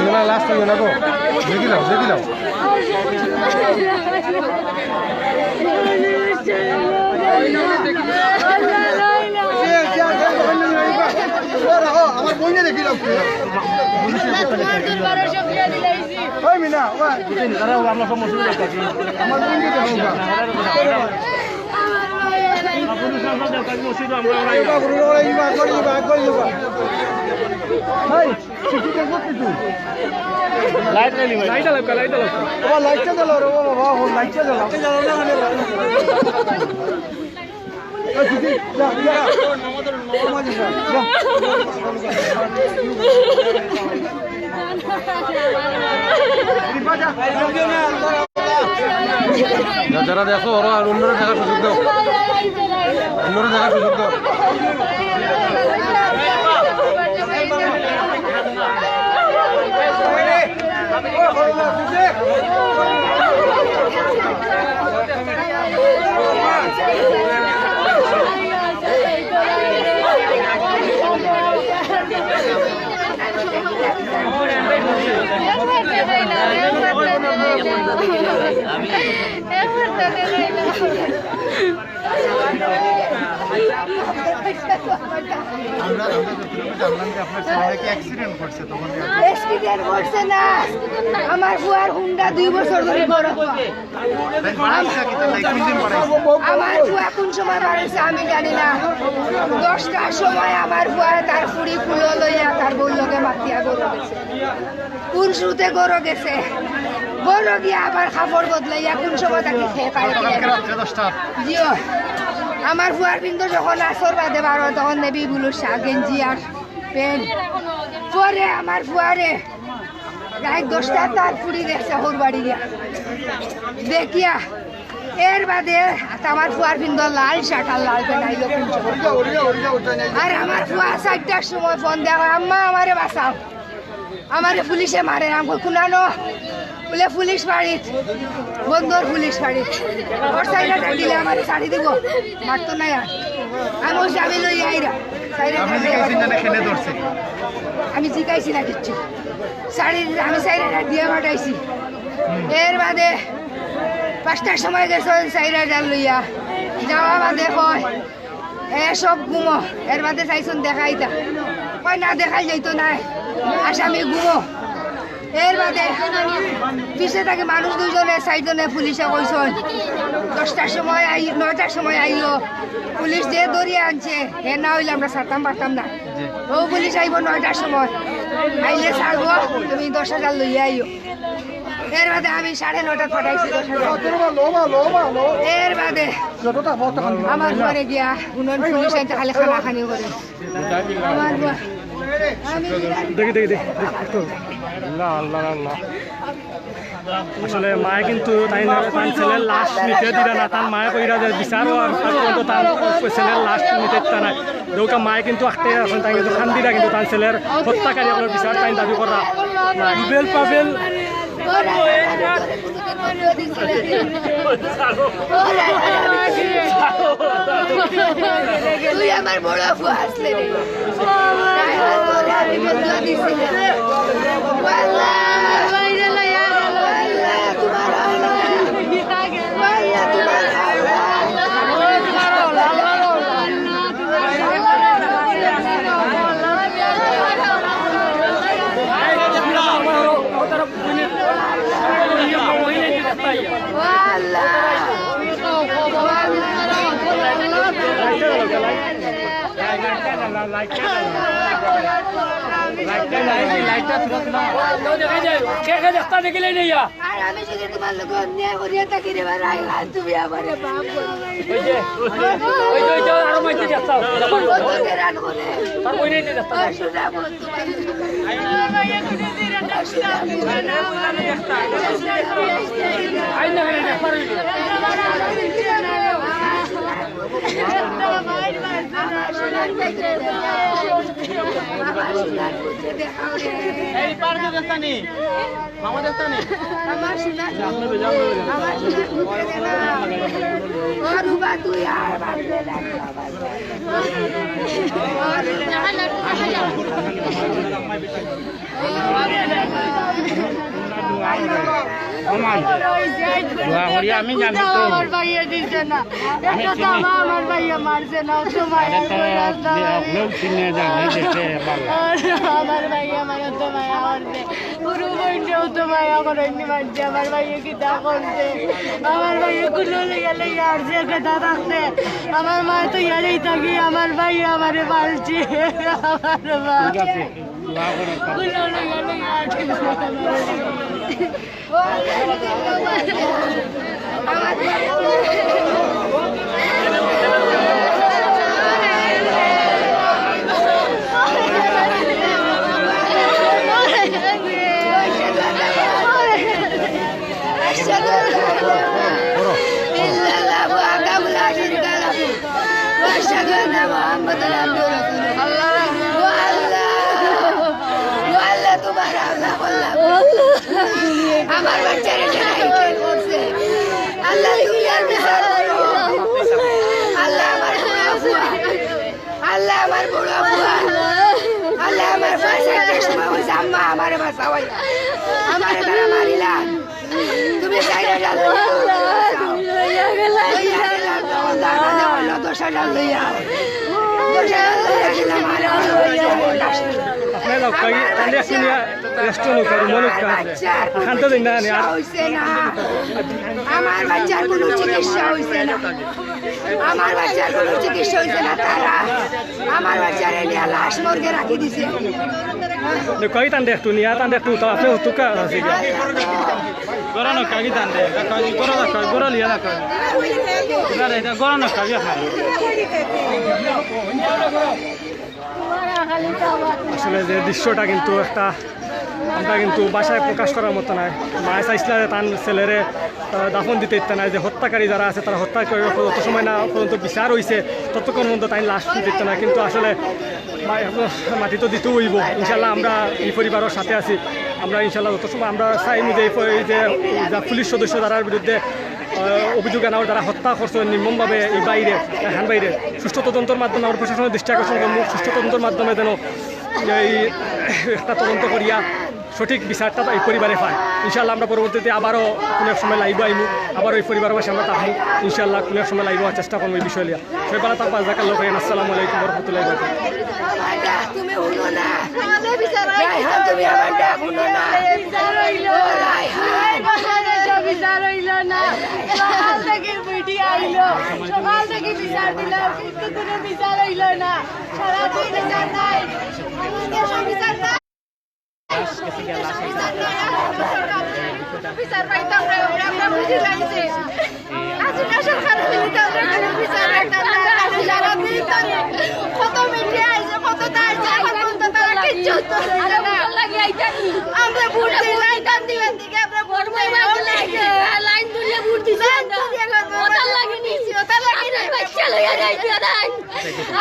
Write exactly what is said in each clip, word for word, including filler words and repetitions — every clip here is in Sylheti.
না, লাস্ট হইল না গো। দেখি দাও, দেখি দাও। আমার বইনে দেখি দাও। ওই মিনা, ওই। আমার বইনে দেখো। ভাই, লাইট জ্বালি ভাই। লাইট জ্বালাও, লাইট জ্বালাও। ও, লাইটটা জ্বালাও রে, ও বাবা, ও, লাইটটা জ্বালাও। এই, দিদি, যা, যা। যা, যারা দেখো, ওরা আর অন্যরা দেখার সুযোগ দাও। অন্যরা দেখার সুযোগ দাও। আমরা, আমরা যতটুকু জানলাম যে আপনার ছেলে নাকি অ্যাক্সিডেন্ট করছে, তখন অ্যাক্সিডেন্ট করছে না, আমার ফুয়ার হুন্ডা দুই বছর ধরে বড় ফুয়া। তাই বাড়াইছে কি? তাই কোন দিন বাড়াইছে? আমার ফুয়া কোন সময় বাড়াইছে আমি জানি না। দশটার সময় আমার ফুয়া তার ফুড়ি কুলো লইয়া তার বউর লগে মাতিয়া ঘরো গেছে। কোন সুতে ঘরো গেছে? ঘরো গিয়া আবার কাপড় বদলাইয়া কোন সময় তাকে খেয়ে পারে? কালকে রাত্রে দশটা। জিও, আমার ফুয়ার পিন্দ যখন আসর বাদে বারো, তখন নেভি ব্লু শার্ট গেঞ্জি আর প্যান্ট। পরে আমার ফুয়ারে রাইত দশটা তার ফুড়ি দেখছে হউর বাড়ি গিয়া। দেখিয়া এর বাদে আমার ফুয়ার পিন্দ লাল শার্ট আর লাল প্যান্ট আইলো। আর আমার ফুয়া চাইরটার সময় ফোন দেওয়া হয়, "আম্মা, আমারে বাঁচাও।" আমারে পুলিশে মারে, আমি কই, "কুনানো?" বলে, "পুলিশ বাড়িত, বন্দর পুলিশ বাড়িত। ওর চাইরটা দিলে আমারে ছাড়ি দিব, মারতো না আর।" আমি ওই চাবি লই আইরা, চাইরটা আপনি জিজ্ঞাসা না কেনে ধরছে? আমি জিজ্ঞাসি না কিচ্ছু, ছাড়ি দিলে আমি চাইরটা দিয়া পাঠাইছি। এর বাদে পাঁচটার সময় গেছে চাইরটা লইয়া, যাওয়া বাদে কয়, এ সব ঘুমো, এর বাদে চাইছুন দেখাইতা। কয় না, দেখাই যাইতো নায়, আসামি ঘুমো। এর বাদে পিছে থাকি মানুষ দুইজনে, চাইরজনে পুলিশে কইছইন, "দশটার সময় আই, নয়টার সময় আইও।" পুলিশ যে ধরিয়া আনছে, হে না অইলে আমরা ছাড়তাম পারতাম না। ও পুলিশ আইবো নয়টার সময়, আইলে ছাড়বো, তুমি দশ হাজার লইয়া আইও। এর বাদে আমি সাড়ে নয়টা পাঠাইছি দশ হাজার। এর বাদে আমার ঘরে গিয়া হুনন পুলিশ আনতে খালি খানাখানি করে। আমার ঘর-, আমি দেখি, দেখি, দেখি। আল্লাহ, আল্লাহ, আল্লাহ। আসলে মায়ে কিন্তু তাই না, তার ছেলের লাশ নিতে দিরা না, তার মায়ে কইরা যে বিচারও আর তার পর্যন্ত তার ছেলের লাশ নিতে দিতা না। দৌকা মায়ে কিন্তু আটকে আছেন, তাই কিন্তু খান্দিরা কিন্তু তার ছেলের হত্যাকারী অকলর বিচার তাই দাবি করা। রুবেল পাবেল। তুই আমার বড় ফুয়া আসলে রে। তোরে আমি বদলা দিছি না। আল্লাহ, আল্লাহ, তোমার আল্লাহ। আল্লাহ, তোমার আল্লাহ। কে কে দেখতা দেখিলে নেইয়া? আর আমি যদি তোমার লগে অন্যায় করিয়া থাকি রে বা রায়হান, তুমি আমারে মাফ করো। ওই যে, ওই যে, ওই যে, আরো মাইতে যাচ্ছ। কত কেরান করে। তার বই নেই যাচ্ছ। আর শোনা বন্ধু, আইন না, আইন না, পারবি না। এই পার্কে দেখতানি, মামা দেখতানি। আমার সোনা, আমার সোনা পুত্র রে না। ও রুবা, তুই আর বাঁচবে না। ওমান, দোয়া করি আমি জানি তো। আমার ভাইয়ে দিছে না। একটা তামা আমার ভাইয়ে মারছে না, অত মায়া করে রাস্তা। হকলেও চিনে জানে দেশে বাংলা। আমার ভাইয়ে আমার অত মায়া করছে। গুরু বইনটাও তো মায়া করেনি মারছে। আমার ভাইয়ে কিতা করছে? আমার ভাইয়ে কুলো লইয়া লইয়া আরছে খেতা থাকতে। আমার মা তো ইয়ারেই থাকি, আমার ভাইয়ে আমারে পালছে। আমার মা। ঠিক আছে। দোয়া করো। أشهد أن لا إله إلا الله وحده لا شريك له. وأشهد أن محمدا عبده ورسوله. ও আল্লাহ, ও আল্লাহ, তোমার আল্লাহ, আল্লাহ। আমার বাচ্চারে যারা ইনকাম করছে, আল্লাহ, তুমি আর বিচার করো। আল্লাহ, আমার বড় আফুয়া, আল্লাহ, আমার বড় আফুয়া, আল্লাহ, আমার পয়সা চশমা হয়েছে, আম্মা, আমারে বাঁচাও, আমারে তারা মারিলা। তুমি চাইরে যাও। দশ হাজার লইয়া। দশ হাজার লইয়া গেলাম, আর আমার লইয়া গেলাম। আপনি লোক কই, তাহলে একটু নিয়ে রেস্ট নিয়ে করি, মনে করি। আচ্ছা, শান্ত দিন না, আর হইছে না। আমার বাচ্চার কোনো চিকিৎসা হইছে না। আমার বাচ্চার কোনো চিকিৎসা হইছে না, তারা আমার বাচ্চারে নিয়ে লাশ মর্গে রাখি দিছে। নে, কই তান দেখ তুই, নিয়া তান দেখ তুই, তো আপনি হুতুকা আছে গিয়া। গরো না কাগি তান দে, এটা কাগি গরো না কাগি, গরো লিয়া না কাগি। এটা, এটা গরো না কাগি আপনার। আসলে যে দৃশ্যটা কিন্তু একটা, আমরা কিন্তু ভাষায় প্রকাশ করার মতো নয়। মায় চাইছিলা যে তান ছেলেরে, আহ, দাফন দিতে ইচ্ছা নাই, যে হত্যাকারী যারা আছে তারা হত্যা করে যত সময় না পর্যন্ত বিচার হইছে ততক্ষণ পর্যন্ত তাই লাশ দিতে ইচ্ছা নাই। কিন্তু আসলে মা-, মাটি তো দিতেও হইব। ইনশাল্লাহ আমরা এই পরিবারের সাথে আছি। আমরা ইনশাল্লাহ যত সময় আমরা চাইমু যে এই প-, এই যে যা পুলিশ সদস্য যারার বিরুদ্ধে, আহ, অভিযোগ আনা অর, যারা হত্যা করছে নির্মমভাবে এই ভাইরে, রায়হান ভাইরে, সুষ্ঠু তদন্তর মাধ্যমে আমরা প্রশাসনের দৃষ্টি আকর্ষণ করবো, সুষ্ঠু তদন্তর মাধ্যমে যেন এই একটা তদন্ত করিয়া সঠিক বিচারটা এই পরিবারে পায়। ইনশাল্লাহ আমরা পরবর্তীতে আবারও কোনো এক সময় লাইভে আইমু, আবারও এই পরিবারের পাশে আমরা থাকবো। ইনশাল্লাহ কোনো এক সময় লাইভে আওয়ার চেষ্টা করবো এই বিষয় নিয়ে। সবাই ভালো থাকবা, জাজাকাল্লাহু খাইরান। আসসালামু আলাইকুম ওয়া রাহমাতুল্লাহি ওয়া বারাকাতুহু। আমার ডাক তুমি হুনো না। রায়হান, তুমি আমার ডাক হুনো না। বিচার হইল না। রায়হান। বাংলাদেশে বিচার হইল না। সকাল থেকে মিডিয়া আইল, সকাল থেকে বিচার দিলাম, কিন্তু কোনো বিচার হইল না। সারাদিন বিচার নাই। বাংলাদেশে বিচার নাই। বিচার পাইতাম না, আমরা, আমরা বুঝি লাইছে। হাসিনা সরকার হইলে তো আমরা কোনো বিচার পাইতাম না। সারা দিন তো কত মিডিয়া আইছে, কত তা আইছে, এখন পর্যন্ত তারা কিচ্ছু উত্তর দিছে না। আমরা ভোট দিলাম, দিলাম দিকে আমরা ভোট দিলাম। লাইন ধরে ভোট দিছি আমরা। ওটার লাগি নি। ওটার লাগি নি। বাচ্চা লইয়া যাইছে, ওটাই।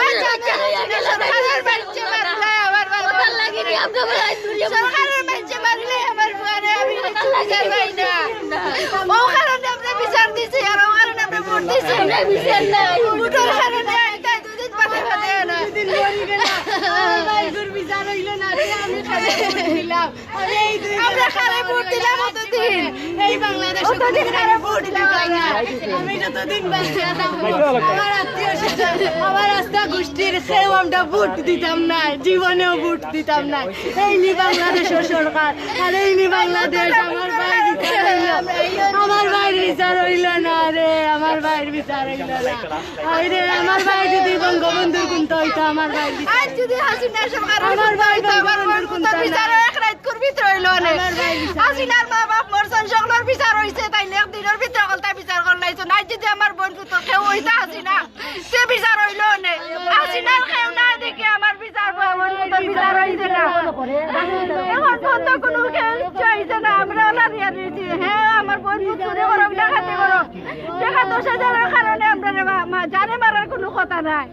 আচ্ছা, আচ্ছা, আচ্ছা, সরকারের বাচ্চা মারলে আমার বাবা। ওটার লাগি নি, আমরা লাইন ধরে ভোট দিছি। সরকারের বাচ্চা মারলে আমার বাবারে আমি বিচার পাই না। ও কারণে আমরা বিচার দিছি, আর ও কারণে আমরা ভোট দিছি। আমরা বিচার নাই। ভোটের কারণে আইতাই দুদিন বাদে বাদে না। দুদিন মরি গেল। আমার ভাইগুর বিচার হইল না, যে আমি খালি ভোট দিলাম। আমরা কারে ভোট দিলাম অতদিন? এই বাংলাদেশে অতদিন কারে ভোট দিলাম না। আমি যতদিন বাঁচিয়া থাকবো, আমার আত্মীয় স্বজন, আমার আস্তা গোষ্ঠীর কেউ আমরা ভোট দিতাম না, জীবনেও ভোট দিতাম না। এই নি বাংলাদেশের সরকার, আর এই নি বাংলাদেশ। আমার ভাইর বিচার হইল, আমার ভাইর বিচার হইল না রে, আমার ভাইর বিচার হইল না। আরে, আমার ভাই যদি বঙ্গবন্ধুর কুন্তা হইতো, আমার ভাই বিচার আজ যদি হাসিনা সরকার আমার ভাই হইতো, আমার বঙ্গবন্ধুর কুন্তা বিচার না। এক রাইত করবি তো হইল না। আমার ভাই বিচার হাসিনার মা বাপ মরছেন, সকলের বিচার হইছে, তাই এক দিনের ভিতরে হকলতা বিচার করলাইছো। নাই যদি আমার বোন পুত্র কেউ হইতা হাসিনা, সে বিচার হইল না। হাসিনার কেউ না দেখে আমার বিচার, বোন পুত্র বিচার হইছে না। এখন পর্যন্ত কোনো কেউ হইছে না। আমরা ওলা দিয়া দিয়েছি। হ্যাঁ, আমার বোন পুত্র চুরি করো, ডাকাতি করো। টেকা দশ হাজারর কারণে আমরারে মা-, মা-, জানে মারার কুনু কথা নাই।